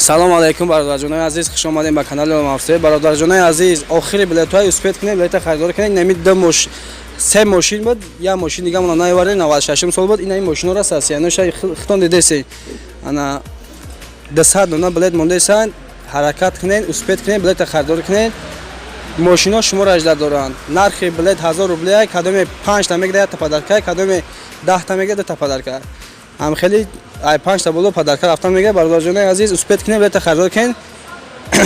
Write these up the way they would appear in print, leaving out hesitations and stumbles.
Салом алейкум, бародарҷонои азиз, хуш омадем ба канали Олам Авто. Бародарҷонои азиз, охири билетҳои успеть кунед, билета харидорӣ кунед. Инами ду мош, се мошин буд, як мошин дига мона наовардем, 96 сол буд. Ина ин мошинҳоро сасияноша хитон дидесед. Ана 200 дона билет мондаесанд. Ҳаракат кунед, успеть кунед, билета харидорӣ кунед. Мошинҳо шуморо ажда доранд. Нархи билет 1000 рублия, кадоме 5 та мегирад, якта подарка, кадоме 10 та мегирад, дута подарка. Ҳам хеле ай 5 та боло подарка рафтан мегирад. Бародарҷонои азиз, успеть кунед, билета харидорӣ кунед.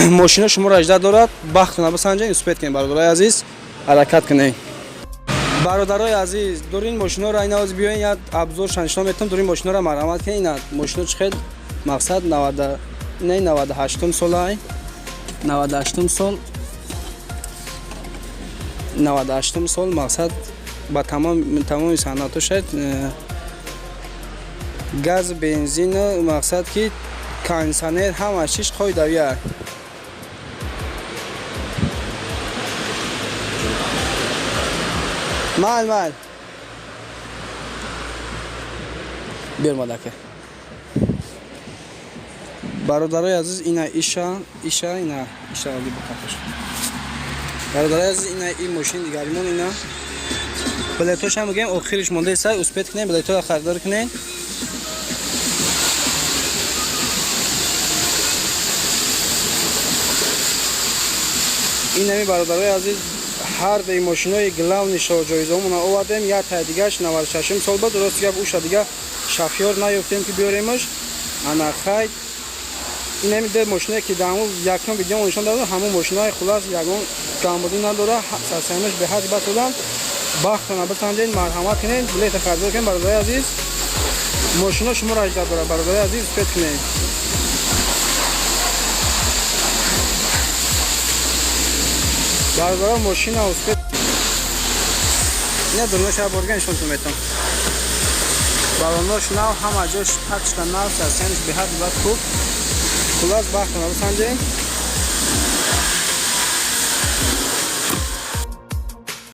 Мошинҳо шуморо ажда дорад, бахтона бисанҷед, успеть кунед, бародарои азиз, ҳаракат кунед. Бародарои азиз, дурин мошинҳоро ина оз биёен, як обзор шанишон метавон. Дурин мошинҳоро марҳамат кунед. Ина мошинҳо чӣ хел, мақсад 90, ина 98 солай, 98 сол, 98 сол, мақсад ба тамоми санъатҳо шояд газ, бензин, мақсад ки кондитсионер, ҳама чиз қоидавия. Мал мал биёр мадака. Бародарои азиз, ина иша, ина иша оли бақафаш. Бародарои азиз, ина ин мошин дигаримон, ина билетош ҳам мегӯем, охириш мондаеса, успеть кунед, билетҳоро харидорӣ кунед. Инами, бародарои азиз, ҳар дуи мошинои главный шоҳҷоизаомона овардем. Як тай дигаш 96 сол буд. Рост гап, уша дига шофёр наёфтем ки биёремаш. Ана хай, инами ду мошиное ки дар ҳамун якум видео нишон додам, ҳамун мошинои, хулас, ягон камбудӣ надора, сарсамаш беҳад бад додан. Бахтона бисанҷед, марҳамат кунед, билета харидор кунед, бародарои азиз. Мошино шуморо ажда дорад, бародарои азиз, успеть кунед. Бародаро, мошина успеть. Ина дурноша борга нишонтон метавон. Балонош нав, ҳама ҷош пачка нав, сарсамаш беҳад бад хуб. Хулас, бахтона бисанҷед.